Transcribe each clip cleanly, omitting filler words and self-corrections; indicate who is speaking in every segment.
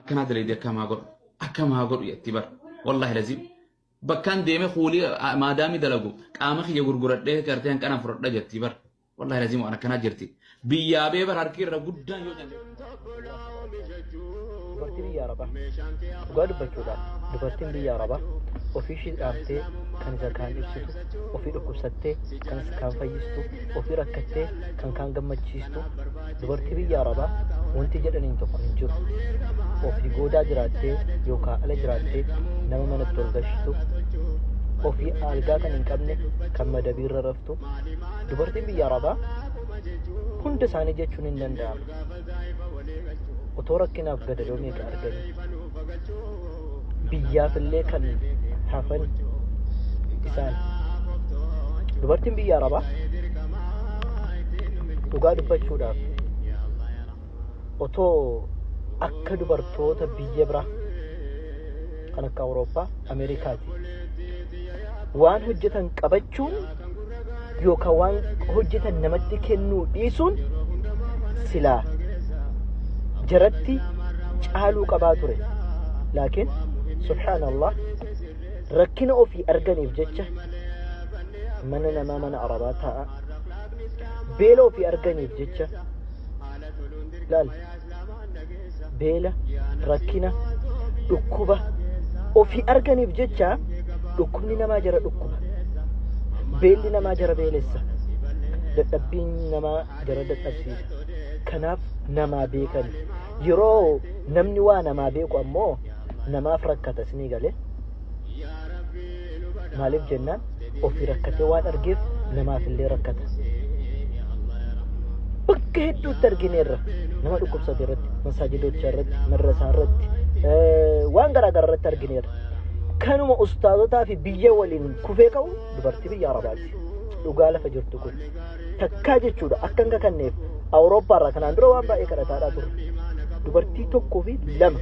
Speaker 1: Akkanaa dalaydee akkam haa godhu akkam haa godhu jetti bar. Wallaahi laziim. Bakkaan deeme kuulii maadaamii dalagu qaama kiyya gurguradhee gartee hanqana fudhadha jetti bar. Wallaahi laziim waan akkanaa jirti. Biyyaa bee bar harki irra guddaan yoo jenne.
Speaker 2: Dubartii biyya Arabaa. Dhugaa dubbachuudhaaf dubartiin biyya Arabaa ofii ishii dhaabdee kan isa kaan ibsitu, ofii dhukkubsattee kan isa kaan fayyistu, ofii rakkattee kan kaan gammachiistu, dubartii biyya Arabaa wanti jedhaniin tokko hin jiru. Ofii goodaa jiraattee yookaan ala jiraattee nama manatti ol gashitu, ofii algaa kan hin qabne kan madabiirra raftu, dubartiin biyya Arabaa hunda isaanii jechuun hin danda'ama. Otoo rakkinaaf gadadoo meeqa arganii biyyaaf illee kan hafan isaan. Dubartiin biyya Arabaa dhugaa dubbachuudhaaf otoo akka dubartoota biyya biraa kan akka Awurooppaa, Ameerikaati waan hojjetan qabachuun yookaan waan hojjetan namatti kennuu dhiisuun silaa jaratti caaluu qabaa ture. Laakiin subhaanallah rakkina ofii arganiif jecha mana namaa mana arabaa taa'a. Beela ofii arganiif jecha laal beela rakkina dhukkuba ofii arganiif jecha dhukkubni namaa jara dhukkuba. Beelli namaa jara beelessa. Dadhabbiin namaa jara dadhabsiisa. Kanaaf namaa beekan. Yeroo namni waa namaa beeku ammoo namaaf rakkata isinii galee. Maaliif jennaan ofii rakkatee waan argeef namaaf illee rakkata. Bakka hedduutti argineerra nama dhukkubsate irratti, masaajidocha irratti, madrasaa irratti, waan garaa garaa irratti argineerra. Kanuma ustaazotaa fi biyya waliin kufee ka'u dubartii biyya Arabaati. Dhugaa lafa jirtu kun. Takkaa jechuudha akka hin kakanneef Awurooppaa irraa kanaan dura waan baay'ee kadhataadhaa turre. Dubartii tokkoo fi lama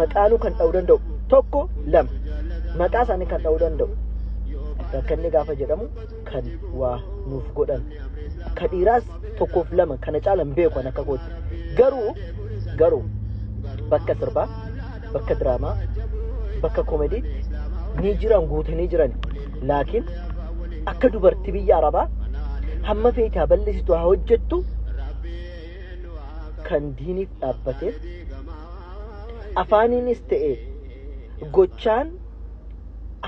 Speaker 2: maqaanuu kan dha'uu danda'u tokko lama maqaa isaanii kan dha'uu danda'u rakkanni gaafa jedhamu kan waa nuuf godhan ka dhiiraas tokkoof lama kana caalan beeku an akka kootti garuu garuu bakka sirbaa bakka diraamaa bakka koomediitti ni jiran guutanii jiran laakiin akka dubartii biyya arabaa hamma feete haa bal'isitu haa hojjettu kan diiniif dhaabbatee afaaniinis ta'e gochaan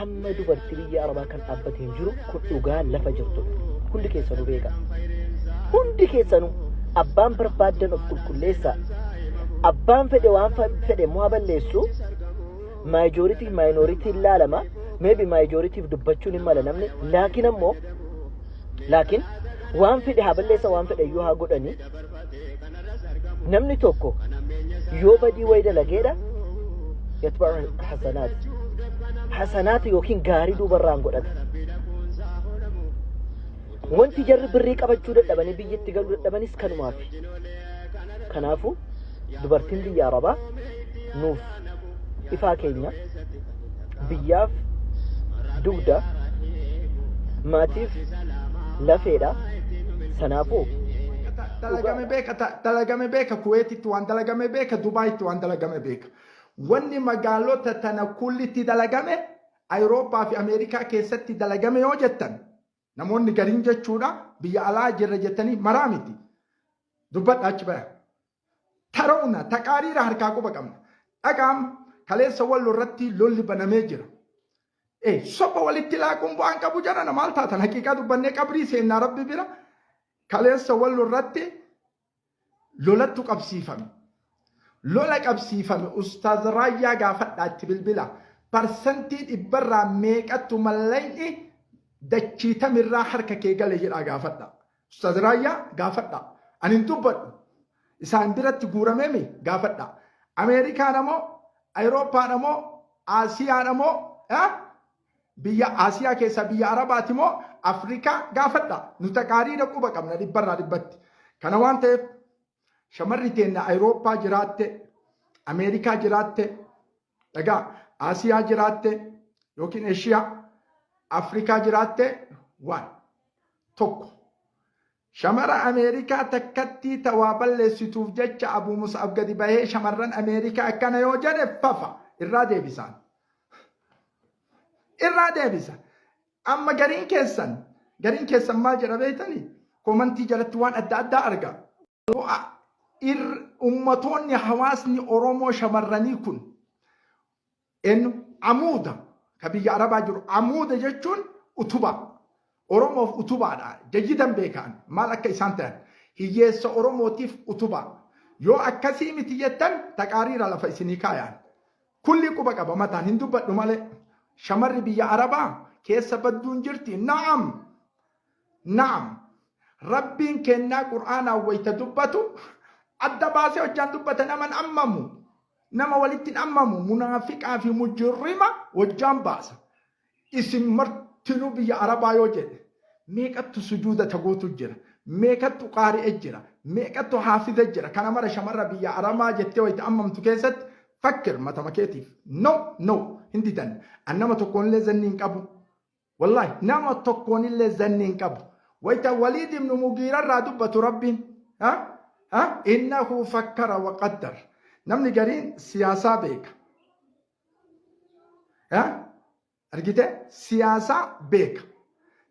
Speaker 2: amma dubartii biyya arabaa kan dhaabbate hin jiru kun dhugaa lafa jirtudha. Hundi keessanuu beeka. Hundi keessanuu abbaan barbaaddan of qulqulleessaa. Abbaan fedhe waan fedhe immoo haa balleessu. Maayijoriitiif maayinooriitiin laalama. Maybe maayijoriitiif dubbachuun hin mala namni. Laakiin ammoo laakiin waan fedhe haa balleessa waan fedhe iyyuu haa godhanii. Namni tokko yoo badii wayi dalageedha yatba'u hasanaat. Hasanaata yookiin gaarii duubarraan godhata. Wanti jarri birrii qabachuu dadhabanii biyyatti galuu dadhabanis kanumaafi. Kanaafuu dubartiin biyya Arabaa nuuf ifaa keenya biyyaaf dugda maatiif lafeedha. Sanaafuu
Speaker 3: Dalagame beeka dalagame beeka Kuweetitti waan dalagame beeka Dubaayitti waan dalagame beeka. Wanni magaalota tana kullitti dalagame Awurooppaa fi Ameerikaa keessatti dalagame yoo jettan namoonni gariin jechuudha biyya alaa jirra jettanii maraa miti. Dubbadha achi baya. Tarawna taqaariira harkaa quba qabna. Dhaqaam kaleessa wallo irratti lolli banamee jira. Soba walitti laaquun bu'aan qabu jarana maal taatan haqiiqaa dubbannee qabrii seennaa rabbi bira kaleessa wallo irratti lolattu qabsiifame. Lola qabsiifame Ustaaz Raayyaa gaafadhaa itti bilbila. Parsantii dhibbarraa meeqattu mallayni dachii tamirraa harka kee gale jedhaa gaafadha. Ustaaz Raayyaa gaafadha. Ani hin dubbadhu. Isaan biratti guurameemi gaafadha. Ameerikaan ammoo, Awurooppaan ammoo, Asiyaan ammoo, biyya Asiyaa keessaa biyya Arabaati moo Afrikaa gaafadha. Nu taqaariira quba qabna dhibbarraa dhibbatti. Kana waan ta'eef shamarri teenna Awurooppaa jiraatte, Ameerikaa jiraatte, dhagaa Asiyaa jiraatte yookiin Eeshiyaa, Afrikaa jiraatte waan tokko. Shamara Ameerikaa takkattii tawaa balleessituuf jecha Abuu Mus'ab gadi bahee shamarran Ameerikaa akkana yoo jedhe fafa irraa deebisaan. Irraa deebisa. Amma gariin keessan maal jedha beektanii? Koomantii jalatti waan adda addaa arga. Ummatoonni, hawaasni Oromoo shamarranii kun eenyu amuuda ka biyya Arabaa jiru. Amuuda jechuun utubaa. Oromoof utubaadha. Jayyidan beekaan maal akka isaan ta'an. Hiyyeessa Oromootiif utubaa. Yoo akkasii miti jettan, taqaariira lafa isinii kaayaan. Kulli quba qaba, mataan hin dubbadhu malee. Shamarri biyya Arabaa keessa badduun jirti. Na'am. Na'am. Rabbiin kennaa Qur'aanaan wayita dubbatu adda baasee hojjaan dubbata. Naman ammamu. Nama walitti hin ammamu. Munaafiqaa fi mujrima hojjaan baasa. Isin martinuu biyya Arabaa yoo jedhe, meeqattu sujuuda tagootu jira, meeqattu qaari'e jira, meeqattu haafiza jira? Kana mara shamarra biyya Arabaa jettee wayita ammamtu keessatti fakkir matama keetiif. No, no, hin didan. An nama tokkoonillee zanni hin qabu. Wallahi nama tokkoonillee zanni hin qabu. Wayita Waliid ibnu Mugiirarraa dubbatu Rabbiin, ha ha, innahu fakkara wa qaddar. Namni gariin siyaasaa beeka. Ha? Argite, siyaasaa beeka.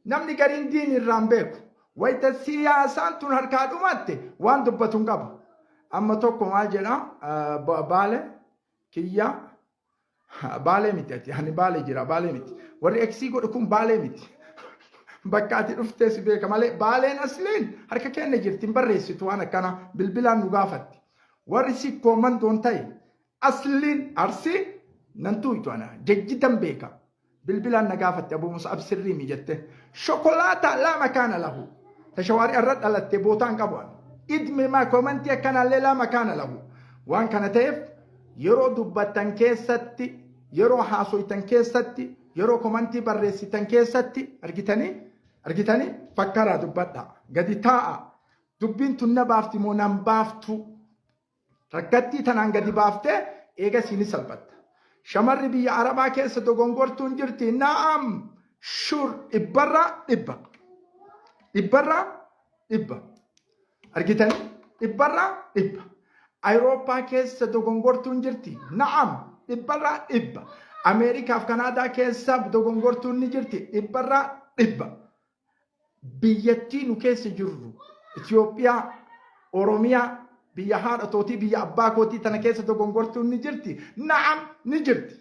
Speaker 3: Namni gariin diin irraan beeku. Wayita siyaasaan tun harkaa dhumatte waan dubbatu hin qabu. Amma tokko maal jedha? Baale kiyya, Baalee miti ati, ani Baalee jira, Baalee miti. Warri eksii godhu kun Baalee miti. Bakka ati dhuftee si beeka malee Baaleen asliin harka keenya jirti, hin barreessitu waan akkana, bilbilaan nu gaafatti. Warri sikkoo mandoon ta'e asliin Arsii nan tuuytu, ana jajjitan beeka. Bilbilaan na gaafatte, Abuu Mus'ab sirrii mi jette. Shokolaataa laa makaana lahu. Tashawaarii irra dhalatte bootaan qabu ani. Idmi maa koomantii akkanaallee laa makaana lahu. Waan kana ta'eef, yeroo dubbattan keessatti, yeroo haasoytan keessatti, yeroo komantii barreessitan keessatti, argitanii fakkaraa dubbadha. Gadi taa'a. Dubbiin tun na baafti moo nan baaftu? Rakkattii tanaan gadi baaftee eegasii ni salphatta. Shamarri biyya Arabaa keessa dogongortuun jirti. Na'am, sure, 100%. 100%. Argitanii, 100%. Awurooppaa keessa dogongortuun jirti. Na'am, 100%. Ameerikaaf Kanaadaa keessa dogongortuun ni jirti. 100%. Biyyattii nu keessa jirru, Itoophiyaa, Oromiyaa, biyya haadha tootii, biyya abbaa kootii tana keessa dogongortuun ni jirti. Na'am, ni jirti.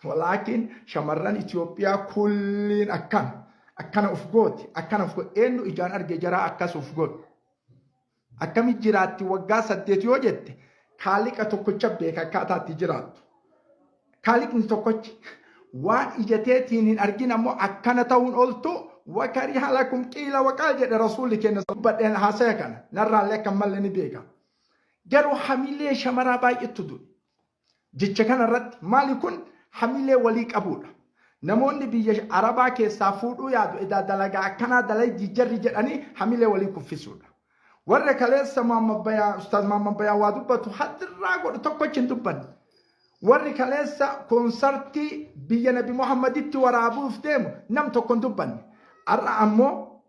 Speaker 3: Walaakin shamarran Itoophiyaa kulliin akkana. Akkana uf gooti. Akkana uf gooti. Eenyu ijaan arge jaraa akkas uf godhu? Akkami jiraatti waggaa 8 yoo jette, kaaliqa tokkocha beeka akkaataa itti jiraattu. Kaaliqni tokkochi waan ija teetiin hin argin ammoo akkana ta'uun ooltu. Wakariha lakum qiila waqaal jedhe rasuulli keenya. Dubbadheen haasaya kana narraallee akka malle ni beeka. Garuu hamilee shamaraa baay'eetu du'e. Jecha kana irratti maali kun hamilee walii qabuudha. Namoonni biyya Arabaa keessaa fuudhuu yaadu edaa dalagaa akkanaa dalagii jarri jedhanii hamilee walii kuffisuudha. Warra kaleessa Muhammad Bayaan, Ustaaz Muhammad Bayaan waa dubbatu hadirraa godhu tokkochi hin dubbanne. Warri kaleessa koonsartii biyya Nabi Muhammaditti waraabuuf deemu nam tokko hin dubbanne. Har'a ammoo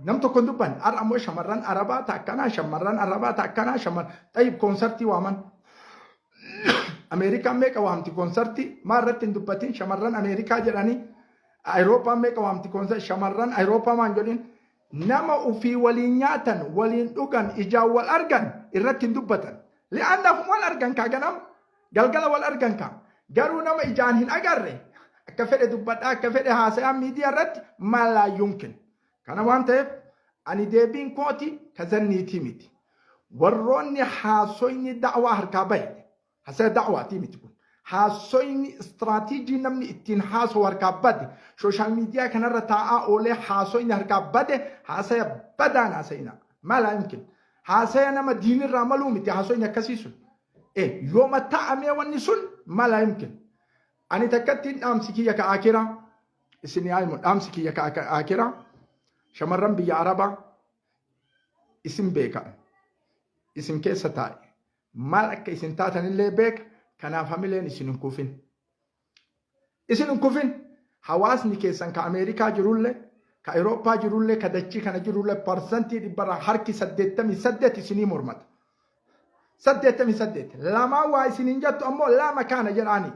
Speaker 3: nam tokko hin dubbanne. Har'a ammoo shamarran Arabaa ta akkanaa, shamarran Arabaa ta akkanaa, shamarran xayyib koonsartii waaman. Ameerikaan meeqa waamti koonsartii? Maa irratti hin dubbatin shamarran Ameerikaa jedhanii? Awurooppaan meeqa waamti koonsartii? Shamarran Awurooppaa maan jedhin? Nama ofii waliin nyaatan, waliin dhugan, ijaan wal argan irratti hin dubbatan. Li'aannahum wal argan kaa, ganama galgala wal argan kaa. Garuu nama ijaan hin agarre akka fedhe dubbadhaa, akka fedhe haasa'aa miidiyaa irratti maalaa yumkin. Kana waan ta'eef, ani deebiin kooti ka zanniitii miti. Warroonni haasoyni da'waa harkaa bahe, hasaya da'waatii miti kun. Haasoyni istiraatiijii namni ittiin haasawu harkaa bade, social media kanarra taa'aa oolee haasoyni harkaa bade, haasaya badaan haasayina. Maalaa yumkin. Haasaya nama diinirraa maluu miti haasoyni akkasii sun. Yooma taa'amee wanni sun maalaa yumkin. Ani takkattiin dhaamsi kiyya ka akiraa isin yaa himu, dhaamsi kiyya ka akiraa, shamarran biyya Arabaa isin beeka, isin keessa taa'e maal akka isin taatanillee beeka. Kanaaf hamileen isin hin kufin, isin hin kufin. Hawaasni keessan ka Ameerikaa jirullee Ka Awurooppaa jirullee, ka dachii kana jirullee parsantii dhibbarraa harki 88 isinii mormata. 88. Lamaan waa isiniin jettu ammoo lama kaana jedhaani.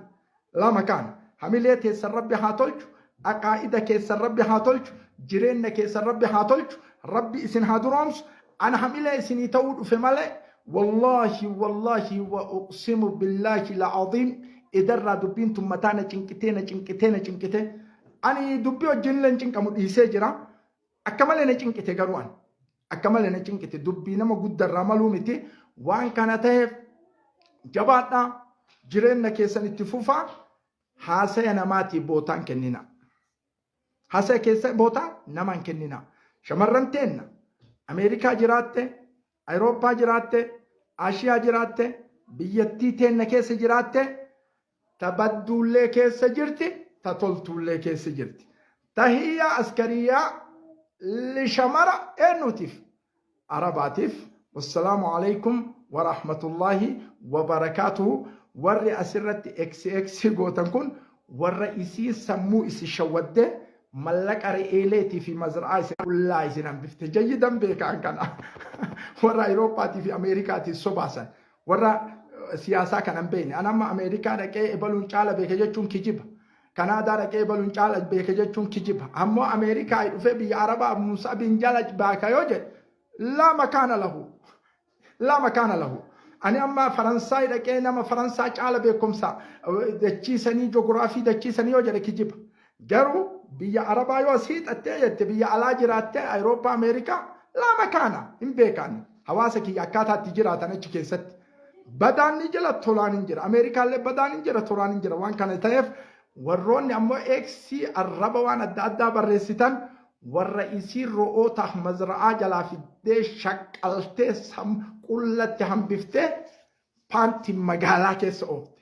Speaker 3: Lama kaana. Hamilee teessan Rabbi haa tolchu. Aqaa'ida keessan Rabbi haa tolchu. Jireenya keessan Rabbi haa tolchu. Rabbi isin haa duroomsu. Ana hamilee isinii ta'uu dhufe malee, wallaahi wallaahi wa uqsimu billaahi la'aziim, idarraa dubbiin tun mataa na cinqitee, na cinqitee, na cinqitee. Ani dubbii wajjin hin cinqamu dhiisee jira. Akka malee na cinqite garuu ani. Akka malee na cinqite, dubbii nama guddarraa maluu miti. Waan kana ta'eef jabaadhaa, jireenya keessan itti fufaa, haasaya namaatii bootaan kennina. Haasaya keessa bootaa namaan kennina. Shamarran teenna Ameerikaa jiraatte, Awurooppaa jiraatte, Ashiyaa jiraatte, biyyattii teenna keessa jiraatte, ta badduullee keessa jirti, ta toltuullee keessa jirti. Tahiyyaa askariyaa lishamara eenyutiif? Arabaatiif. Wassalaamu alaikum wa rahmatullahi wa barakaatuhu. Warri asirratti XX gootan kun warra isiin sammuu isin shawwaddee mallaqa re'eeleetii fi mazra'aa isin qullaa isin hambifte. Jayyidan beekaan kana. Warra Awurooppaatii fi Ameerikaatiin sobaasan. Warra siyaasaa kana hin beekne. Ani amma Ameerikaa dhaqee ebaluun caala beeke jechuun kijiba. Kanaadaa dhaqee ebaluun caala beeke jechuun kijiba. Ammoo Ameerikaa dhufee biyya Arabaa Muusaa bin jala baaka yoo jedhe, laa makaana lahu. Laa makaana lahu. Ani amma Faransaay dhaqee nama Faransaa caala beekumsa dachiisanii, joogiraafii dachiisanii yoo jedhe kijiba. Garuu biyya Arabaa yoo as hiixattee jette, biyya alaa jiraattee, Awurooppaa, Ameerikaa, laa makaana hin beekan. Hawaasa kiyya akkaataa itti jiraatan achi keessatti. Badaan ni jira, tolaan hin jira. Ameerikaallee badaan hin jira, tolaan hin jira. Waan kana ta'eef warroonni ammoo eeksii arraba waan adda addaa barreessitan warra isii ro'ootaaf mazra'aa jalaa fiddee shaqqaltee qullatti hambiftee paantiin magaalaa keessa oofte.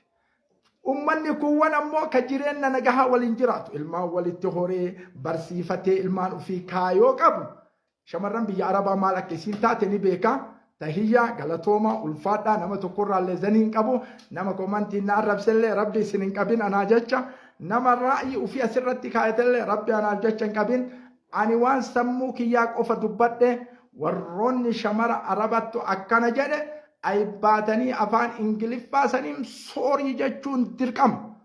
Speaker 3: Uummanni kuuwwan ammoo ka jireenya nagahaa waliin jiraatu, ilmaan walitti horee barsiifatee, ilmaan ofii kaayoo qabu, shamarran biyya Arabaa maal akka isiin taate ni beeka. Tahiyyaa galatooma, ulfaadhaa. Nama tokkorraallee zanii hin qabu. Nama komantiin na arrabsellee Rabbi isin hin qabin anaa jecha. Nama raa'ii ofii asirratti kaayatellee Rabbi anaaf jecha hin qabin. Ani waan sammuu kiyyaa qofa dubbadhe. Warroonni shamara Arabattu akkana jedhe aybaatanii afaan Ingiliffaa saniin sorry jechuun dirqama.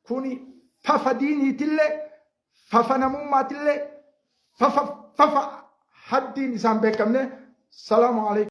Speaker 3: Kuni fafa diiniitillee, fafa namummaatillee, fafa fafa haddiin isaan beekamne. Salaamu alaikum.